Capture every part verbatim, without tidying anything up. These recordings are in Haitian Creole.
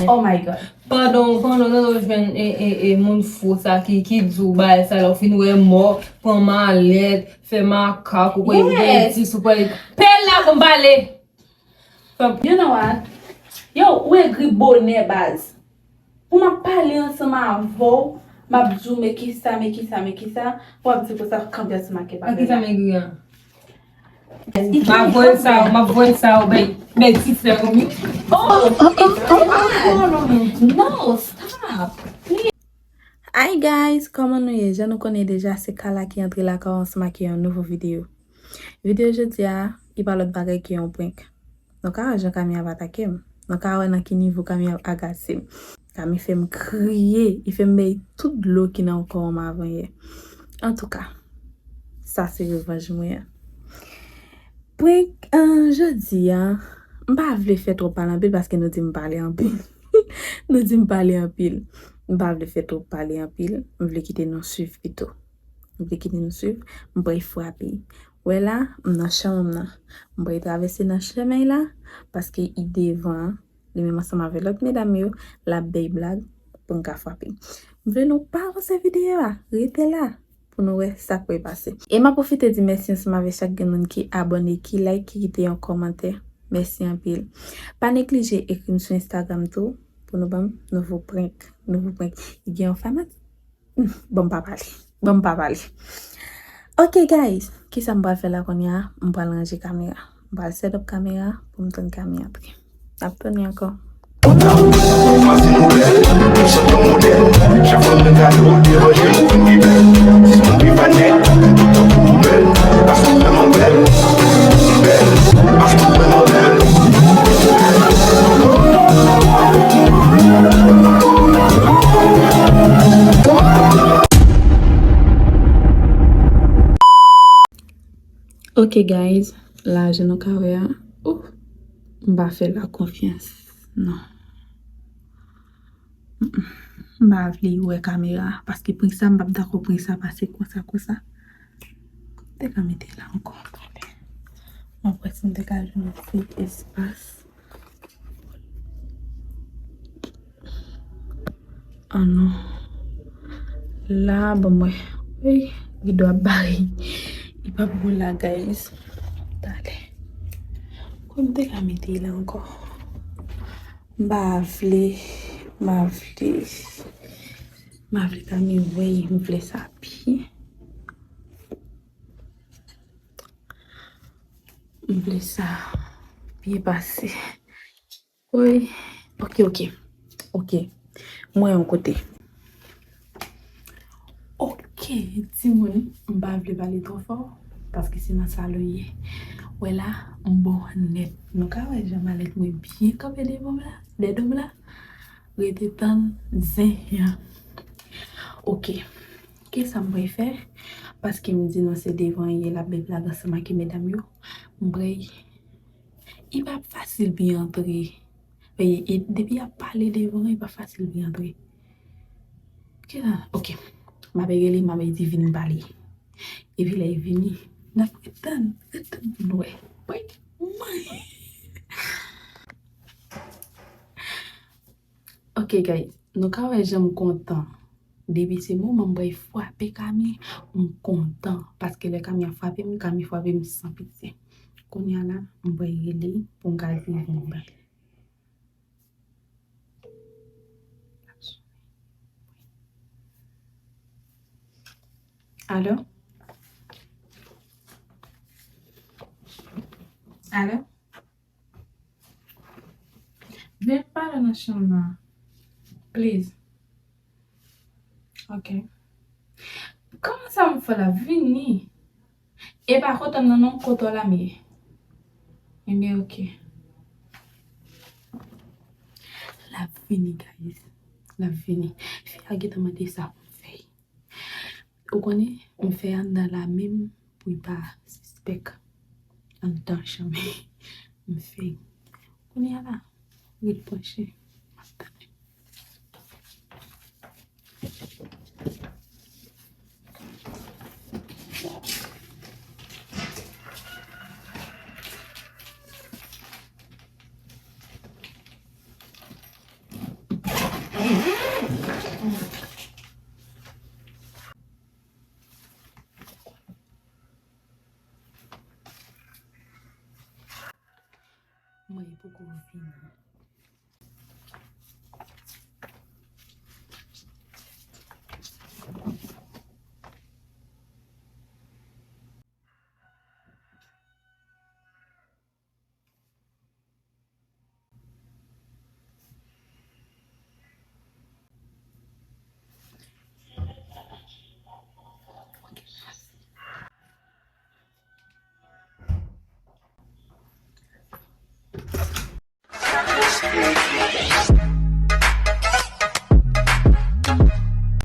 Oh my God. Pandan, pandan w jwenn e, e, e, moun fou sa ki, ki di w bagay sa la, ou fin wè mò, pran malèt, fè makak, ou kwè Yes. Bètis, ou kwè. Pè la pou m pale. You know what? Yo, ou egri bonè baz. Pou m ap pale ansanm avè w, m ap di w men kisa, men kisa, men kisa, w ap di konsa kanpe ansanm ak epa. An kisa m egri an? M ap voye l sa, m ap voye l sa, bay, bay ti sè ou wi. Oh, it's not. No, stop. Hi guys, kòman nou ye? Jan nou konnen deja, se Kala ki antre lakay ansanm ak yon nouvo videyo. Videyo jodi a, li pa lòt bagay ke yon prank. Nou ka wè jan Kami ap atake m. Nou ka wè nan ki nivo Kami ap agase m. Kami fè m kriye, li fè m bay tout dlo ki nan kò m avan yè. Antouka, sa se revanj mwen an. Prank an jodi a, m pa vle fè twòp pale anpil paske nou di m pale anpil. Nou di m pale anpil. M pa vle fè twòp pale anpil. M vle kite nou swiv pito. M vle kite nou swiv. M pral frape. Wè la, m nan chanm nan. M pral travèse nan chemen la, paske li devan an, li menm ansanm avè lòt medam yo, l ap bay blag pou n ka frape. M vle nou pa avanse videyo a. Rete la. Pou nou wè sa k pral pase. E m ap pwofite di mèsi ansanm avè chak grenn moun ki abòne, ki like, ki kite yon kòmantè. Mèsi anpil. Pa neglije ekri m sou Instagram tou pou nou ban m nouvo prank. Nouvo prank. Li gen yon fanat. Hmm, ban m pa pale. Ban m pa pale. Ok, guys. Kisa m pral fè la kounye a? M pral ranje kamera. M pral set up kamera pou m tann Kami antre. N ap tounen ankò. Ok, guys, la, jan nou ka wè a, oh, m pa fè la konfyans, non. Mm-mm. M pa vle wè kamera, paske prank sa, m p ap dakò prank sa pase konsa, konsa. Te ka mete la ankò. M ap wè si m te ka jwenn yon ti espas. Ah non. La, bon, mwen. Ey, rido ap bare. Li p ap bon la, guys. Talè. Kòm te ka mete la ankò. M pa vle. M pa vle. M pa vle Kami wè, m vle sa byen. M vle sa byen pase. Wi. Ok, ok. Ok. Mwen yon kote. Ok, timoun, m pa vle pale twò fò, paske se nan salon ye. Wè la, m bon nèt. Nou ka wè jan malèt mwen byen kanpe devan m la, dèyè do m la. Rete tann zen an. Ok. Kisa m pral fè? Paske m di nou se devan ye, l ap bay blag ansanm ak medam yo. M pral Li pa fasil pou y antre. E, e, depi y ap pale devan, li pa fasil pou y antre. Kisa? Ok. M ap rele, m ap di vin pale. Epi lè l vini, n ap ret tann, ret tann pou n wè. Wi. Wi. Ok, guys. Nou ka wè jan m kontan. Depi se moman m pral frape Kami, m kontan. Paske lè Kami ap frape m, Kami frape m san pitye. Kounye a la, m pral rele pou m ka di vin bay. Alo? Alo? Vin pale nan chanm nan. Please. Ok. Kòman sa m fè la? Vini. E pa kote m nan non, kote w la m ye. Ebyen, ok. L ap vini, guys. L ap vini. Fi a gentan mande sa pou m fè. Ou konnen, m fè anndan la menm pou l pa sispèk. Anndan chanm. M fè. Kounye a la, ret branche. M ap tande. Mwen poko vini.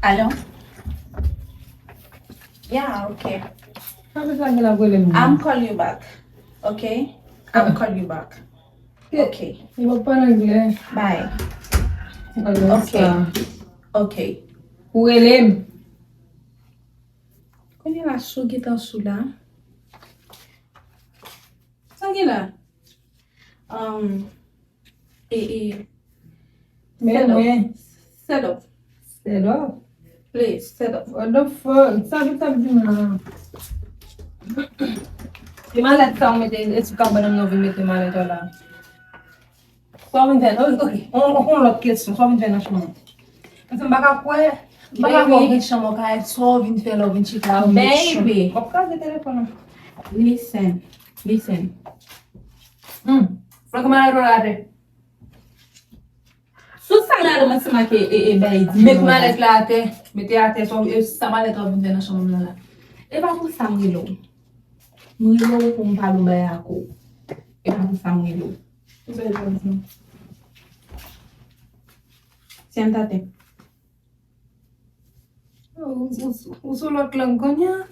Alo? Yeah, okay. Sa vle sa gen la rele m? I'm call you back. Okay? I'm call you back. Okay. Yo pa pale anglè. Bye. Okay. Okay. Ou rele m. Kounye la sou gentan sou la. Sa gen la? Um, e, e, men mwen. Set up. Set up? Please, set up. What the fuck? Sa ki t ap di m la? E malèt sa ou mete, e sou kabann nan ou vin mete malèt ou la? Sa w vin fè, ok, ok, on, on, on lòt kesyon, sa w vin fè nan chanm nan? Paske m pa ka kwè, m pa ka kwè w gen chanm ou ka, sa w vin fè lè w vin chita a, w gen chanm. Baby. W ap kraze telefòn nan. Listen, listen. Hmm. Flanke malèt ou la atè. Sou sa la, mwen se make e, e, bay di. Met malèt la atè. Mete atè, sa, e, sa malèt ou vin fè nan chanm nan la. E pa pou sa m rele w. M rele w pou m pale yon bagay ak ou. E pa pou sa m rele w. Siéntate. Ou, ou, ou sou lòt lang kounye a?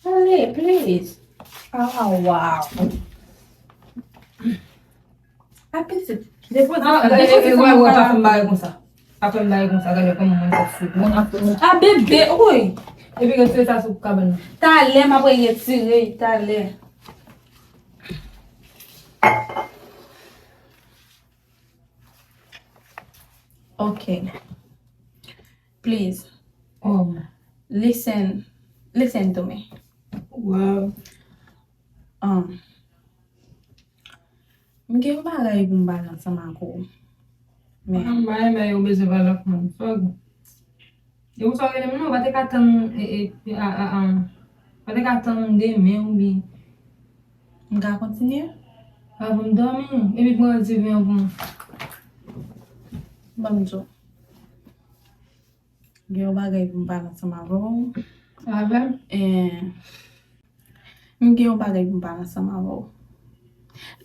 Ale, please. Ah, wow. A pitit. Depoze sa, depoze sa, wè, wè, pa fè m bagay konsa. Pa fè m bagay konsa, gade kòman mwen sa fout. Mwen ap fè mwen. A bebe, woy. Epi retire sa sou kabann nan. Talè, m ap retire, talè. Ok. Please. Oh. Listen, listen to me. Wow. Um, m gen yon bagay pou m pale ansanm ak ou. Men. Ah, m pa renmen yo bezwen pale ak moun. Sorry. E ou sa w rele m non, ou pa te ka tann, e, e, a, a, a, ou pa te ka tann demen oubyen. M ka kontinye? Avan m dòmi, epi pran ti ven pou mwen. Ban m di w. Gen yon bagay pou m pale ansanm avè w. Avè m? Eh, m gen yon bagay pou m pale ansanm avè w.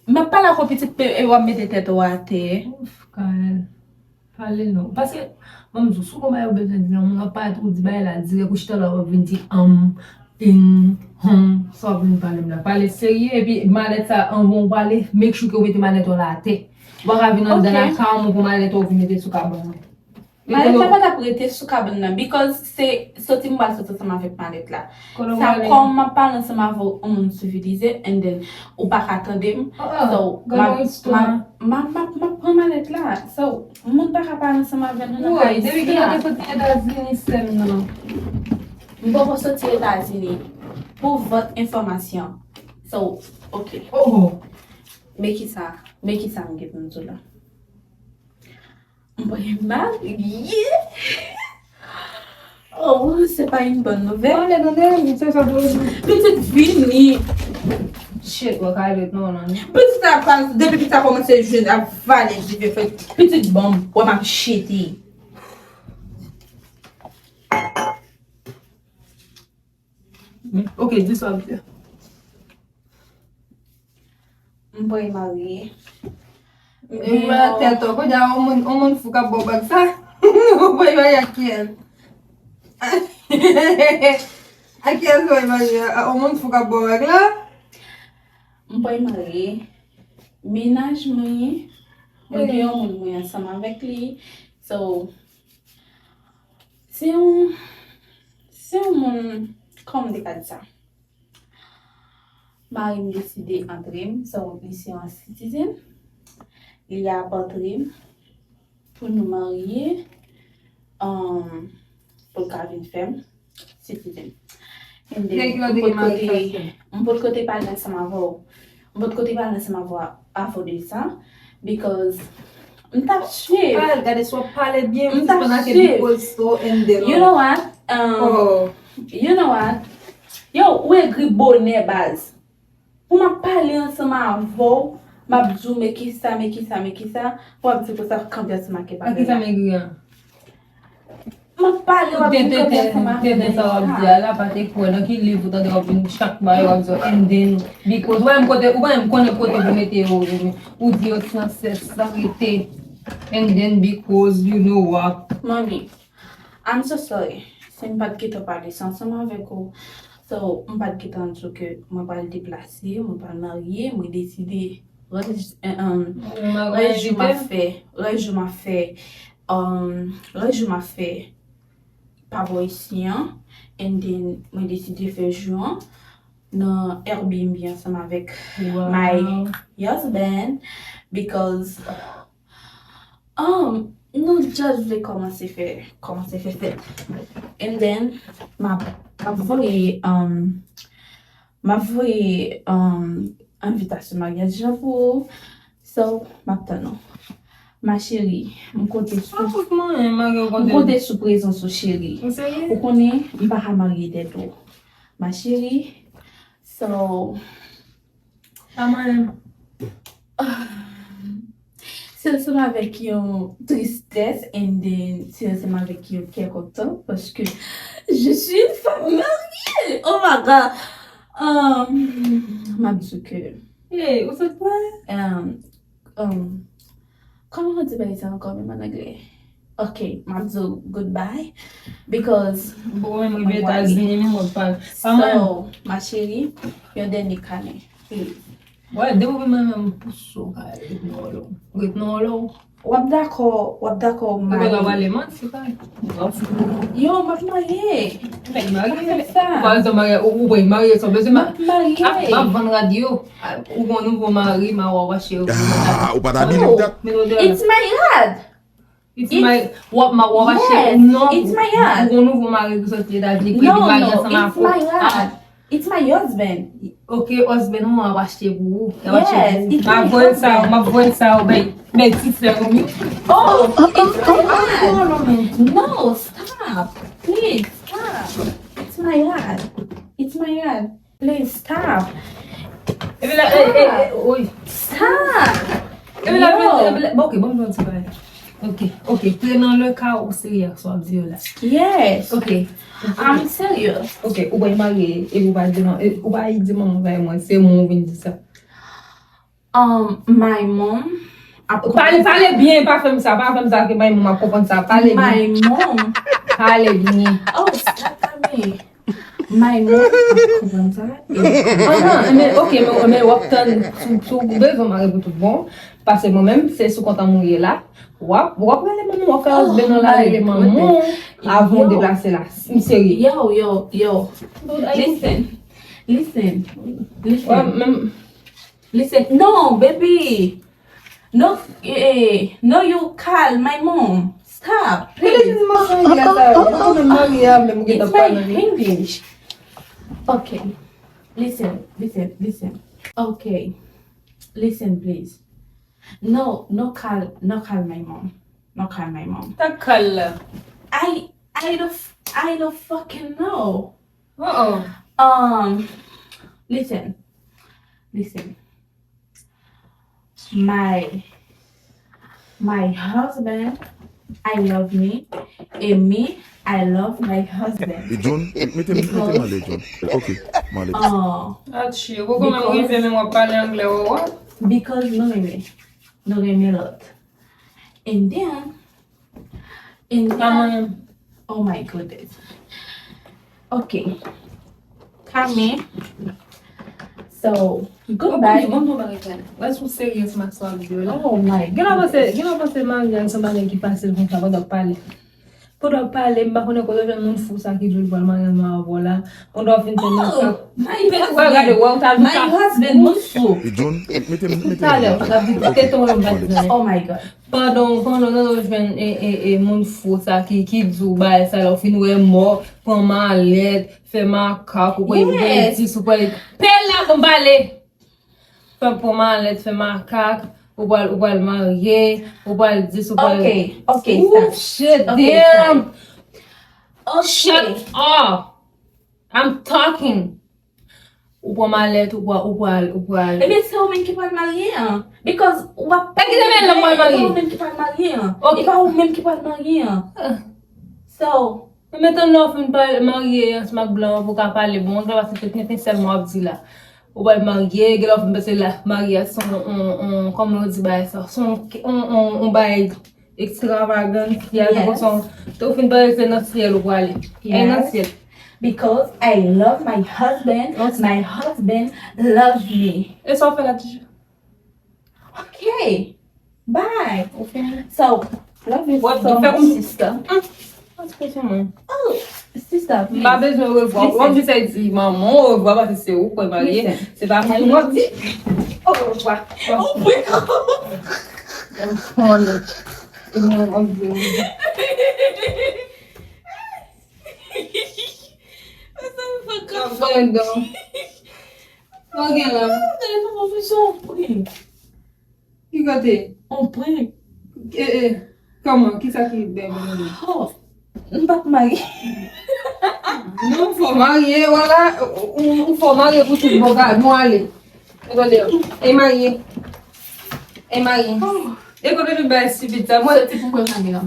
M ap pale ak ou pitit, e w ap mete tèt ou atè. Ouf, Kael. Pale non. Paske, ban m di w, si w gon bagay ou bezwen di nan moun, w ap pale tou, ou di bagay la dirèk, ou chita la, w ap vin di anm, in, hon, sa w ap vin pale m la. Pale serye, epi malèt sa, anvan w pale, make sure ke w mete malèt ou la atè. Ou pa ka vin anndan lakay mwen pou malèt ou vin mete sou kabann mwen. Malèt la pa t ap rete sou kabann nan, because se soti m pral soti ansanm avèk malèt la. Sa kòm m ap pale ansanm avè w, yon moun sivilize, and then ou pa ka tande m. So, m ap, m ap, m ap, m ap pran malèt la. So, moun pa ka pale ansanm avè nou nan ka isi a. Depi kilè w te soti Etazini, sè m nan? M poko soti Etazini. Pour votre information. So, ok. Men kisa, men kisa m gen pou m di w la. Mwen marye. Oh, se pa yon bòn nouvèl. Mwen ale tande, se sa pou di. Pitit vini. Shit, mwen ka ret non, non. Pitit la pa, depi pitit la kòmanse jwenn ap vale dife fè pitit banm, wè m ap jete. Ok, di sa w ap di. M pral marye. E mwen ak tèt ou, kounye a, yon moun, yon moun fou k ap ba w bag sa? Ou pral marye ak kiyès? Ak kiyès ou pral marye a? Yon moun fou k ap ba w bag la? M pral marye. Mennaj mwen, mwen gen yon moun mwen ansanm avèk li. So, se yon, se yon moun, kòman m te ka di sa? Mari m deside antre m, so li se yon citizen. Li ap antre m pou nou marye. um, pou l ka vin fè m sitizèn. And then, m potko te, m potko te pale ansanm avè w. M potko te pale ansanm avè w, avè w de sa, because m t ap swiv. Ah, gade, si w ap pale byen, m t ap swiv. Because so, and then, you know what? Um, you know what? Yo, ou egri bonè, baz. Pou m ap pale ansanm avè w, m ap di w, men kisa, men kisa, men kisa, pou w ap di konsa, kanpe ansanm ak epa. Kisa m egri an? M ap pale, w ap di kanpe ansanm avè m. Tenten sa w ap di a la, pa te kwè nan ki liv ou tande w ap vin chak bagay w ap di, and then, because, ou pa menm kote, ou pa menm konnen kote pou mete yo, ou di yo san sès, san rete, and then, because, you know what. Manmi, I'm so sorry. Si m pa t gentan pale sa ansanm avèk ou, so, m pa t gentan di w ke mwen pral deplase, mwen pral marye, mwen deside rès, eh, um, rès jou m ap fè, rès jou m ap fè, um, rès jou m ap fè pa bò isi an, and then mwen deside fè jou an nan Airbnb ansanm avèk my husband, because, um, nou just vle kòmanse fè, kòmanse fè fèt. And then, m ap, m ap voye, um, m ap voye, um, envitasyon maryaj lan pou ou. So, m ap tann ou. Ma chérie, m konte sou, m konte sou prezans ou, cheri. Ou konnen, m pa ka marye tèt ou. Ma chérie, so, se ansanm avèk yon tristès, and then se ansanm avèk yon kè kontan, paske je suis une femme mariée. Oh my God. Um, m ap di w ke, hey, ou sot kwè? Um, um, kòman w di bagay sa ankò, menm an anglè? Ok, m ap di w goodbye, because bon, mwen rive Etazini, men mwen pa, pa mwen. So, ma chérie, yon dènye kanè, please. Wè, depi mwen menm, m pouse w ka ret nan wòl ou. Ret nan wòl ou. W ap dakò, w ap dakò w marye. Ou pa ka pale manti, pa. Yo, m ap marye. Ou pa ka fè sa. Ou pa bezwen marye, ou, ou pa marye, sa w bezwen. M ap marye. M ap vann rad yo. Ou gon nouvo mari, m a wè w achte yo. Ah, ou pa ta believe that? It's my rad. It's my, w ap ma, w ap achte, non, it's my rad. Ou gon nouvo mari ki soti Etazini, ki vin marye ansanm avèk ou. No, no, it's my rad. It's my husband. Ok, husband ou an ap achte pou ou. Y ap achte pou ou. Yes, it's my husband. M ap voye l sa, m ap voye l sa, bay, bay ti sè ou. Oh, it's my rad. No, stop. Please, stop. It's my rad. It's my rad. Please, stop. Epi la, eh, eh, eh, oy. Stop. Epi la, epi la, bon, ok, bon, bon, ti bagay. Ok, ok, te nan le ka ou serye ak sa w ap di yo la. Yes. Ok. I'm serious. Ok, ou pral marye, epi ou pa di non, e, ou pa di manman bay mwen, se mwen ou vin di sa. Um, my mom ap konprann sa. Pale, pale byen, pa fè m sa, pa fè m sa, ke my mom ap konprann sa, pale byen. My mom. Pale byen. Oh, stop me. My mom ap konprann sa. Ahan, men, ok, men, men w ap tann, si, si w bezwen mare pou tout bon, paske mwen menm, se sou kont an m ou ye la, w ap, w ap rele manman, w ap fè husband nan la rele manman, avan w deplase la. M serye. Yo, yo, yo. Listen. Listen. Listen. Listen. No, baby. No, eh, no, you call my mom. Stop, please. It's my English. Okay. Listen, listen, listen. Okay. Listen, please. No, no call, no call my mom. No call my mom. Tak call la. I, I don't, I don't fucking know. Uh-oh. Um, listen. Listen. My, my husband, I love me, and me, I love my husband. E John, mete, mete m ale, John. Ok, m ale. Oh. Atchi, ou kòman rive men w ap pale anglè, ou wè? Because nou renmen, nou renmen lòt. And then, and then, oh my goodness. Ok. Kame. So, goodbye. Bon, bon, bon, bon, bon. Wè sou serye sou sa w ap di yo la. Oh my goodness. Gen lè w panse, gen lè w panse maryaj se yon bagay ki fasil konsa pandan w ap pale. Pandan w ap pale, m pa konnen kote w jwenn moun fou sa ki di w l pral marye ansanm avè w la. Pandan w fin fè makak. Ou pa gade, wè, ou ta di sa. My husband, moun fou. Talè, ou t ap di tete w, m pa di anyen. Oh my God. Pandan, pandan w jwenn e, e, e, moun fou sa ki, ki di w bagay sa la, ou fin wè mò, pran malèt, fè makak, ou kwè ou gen dis, ou kwè. Pè la, pou m pale. Fè pran malèt, fè makak, ou pral, ou pral marye, ou pral dis, ou pral. Ok, ok, stop. Shit, damn. Shut up. I'm talking. Ou pran malèt, ou pral, ou pral, ou pral. Ebyen, se ou menm ki pral marye an. Because w ap. E ki te men lè m pral marye? E pa ou menm ki pral marye an. E pa ou menm ki pral marye an. So, Men tann lè w fin pale, marye ansanm ak blan an pou w ka pale bon anglè, paske tout nèt sèlman w ap di la. Ou pral marye, gen lè w fin panse la, maryaj se yon, yon, yon, kòman yo di bagay sa, se yon, yon, yon, yon bagay ekstravagansa, tankou se yon, te w fin pale se nan syèl ou prale. E nan syèl. Because I love my husband, my husband love me. E sa w fè la toujou? Ok. Bye. Ou fini? So, love you so much, sister. Ekspresyon mwen. Oh, sister, please. M pa bezwen revwa. Listen. Ou pa bezwen di manman orevwa paske se ou k pral marye. Listen. Se pa mwen m ap di orevwa. Ou pran. Sa m fè kòm fè. Sa w gen la? Gade kòman w fè sa, w pran. Ki kote? On prank. E, e, kòman? Kisa ki bèl nan li? Oh, m p ap marye. Non, fò marye, wala, ou, ou fò marye pou tout bon bagay. Bon, ale. E kote yo? E marye. E marye. E kote tout bagay stipid sa? Mwen. Soti pou m pran kamera.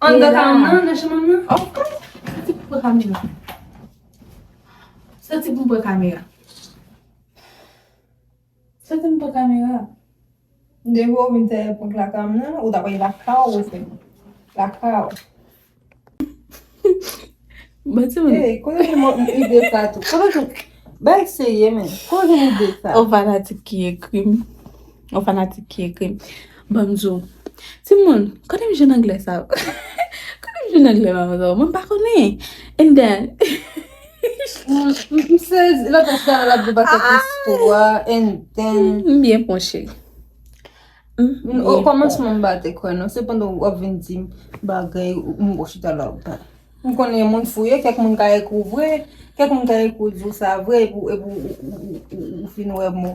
Anndan kay nan, nan chanm nan? Of course. Soti pou m pran kamera. Soti pou m pran kamera. Soti m pran kamera. Depi w vin fè prank lakay m nan, ou ta pral lakay ou, ou fè lakay ou. Bon, timoun. Hey, kote gen mo- ide sa tou? Kote gen, bay serye, men. Kote gen ide sa? Yon fanatik ki ekri m. Yon fanatik ki ekri m. Ban m di w. Timoun, kote m jwenn anglè sa yo? Kote m jwenn anglè sa yo? Mwen pa konnen. And then, M, m, m sezi. Lòt sa l ap di yon pakèt istwa, and then. M byen pran, cheri. M, m byen pran. O kòmansman m pa te kwè non, se pandan w ap vin di m bagay, m, m chita la w ap pale. M konnen moun fou ye, kèk moun ka ekri w vre, kèk moun ka ekri w di w sa vre, epi w, epi w, w, w, w, w fin wè mò.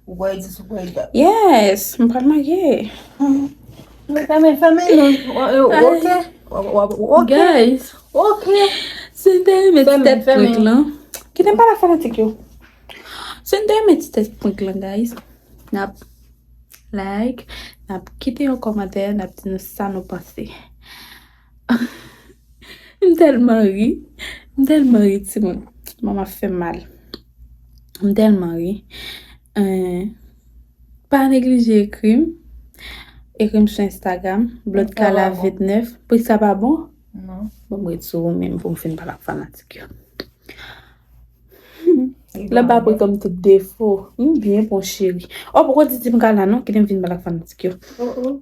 Ou pral di sou pral dat. Yes, m pral marye. Mezanmi, fèmen non. Ok. Ok. Guys. Ok. Si n te renmen ti tèt prank lan. Kite m pale ak fanatik yo. Si n te renmen ti tèt prank lan, guys. N ap like, n ap kite yon kòmantè, n ap di nou sa nou panse. M tèlman ri. M tèlman ri, timoun. Manman fè m mal. M tèlman ri. Eh, pa neglije ekri m. Ekri m sou Instagram, Blondkala vennèf. Pou sa pa bon? Non. Bon, m ret sou ou menm pou m fin pale ak fanatik yo. Lè m pa pran kòm tout defo. M byen pran, cheri. O, poko di Team Kala non, kite m fin pale ak fanatik yo.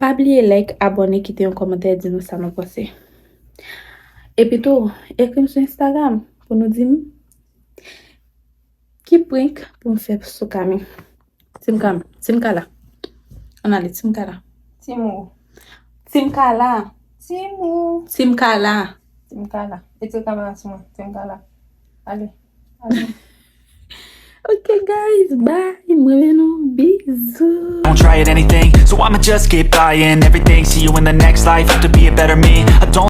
Pa bliye like, abòne, kite yon kòmantè, di nou sa nou panse. Epi tou, ekri m sou Instagram pou nou di m ki prank pou m fè sou Kami. Team Kami, Team Kala. Ann ale, Team Kala. Team ou? Team Kala. Team ou? Team Kala. Team Kala. Retire kamera sou mwen. Team Kala. Ale. Ale. Ok, guys, bye. M renmen nou. Bizou. Don't try it anything, so I'ma just keep buying everything. See you in the next life, have to be a better me. I don't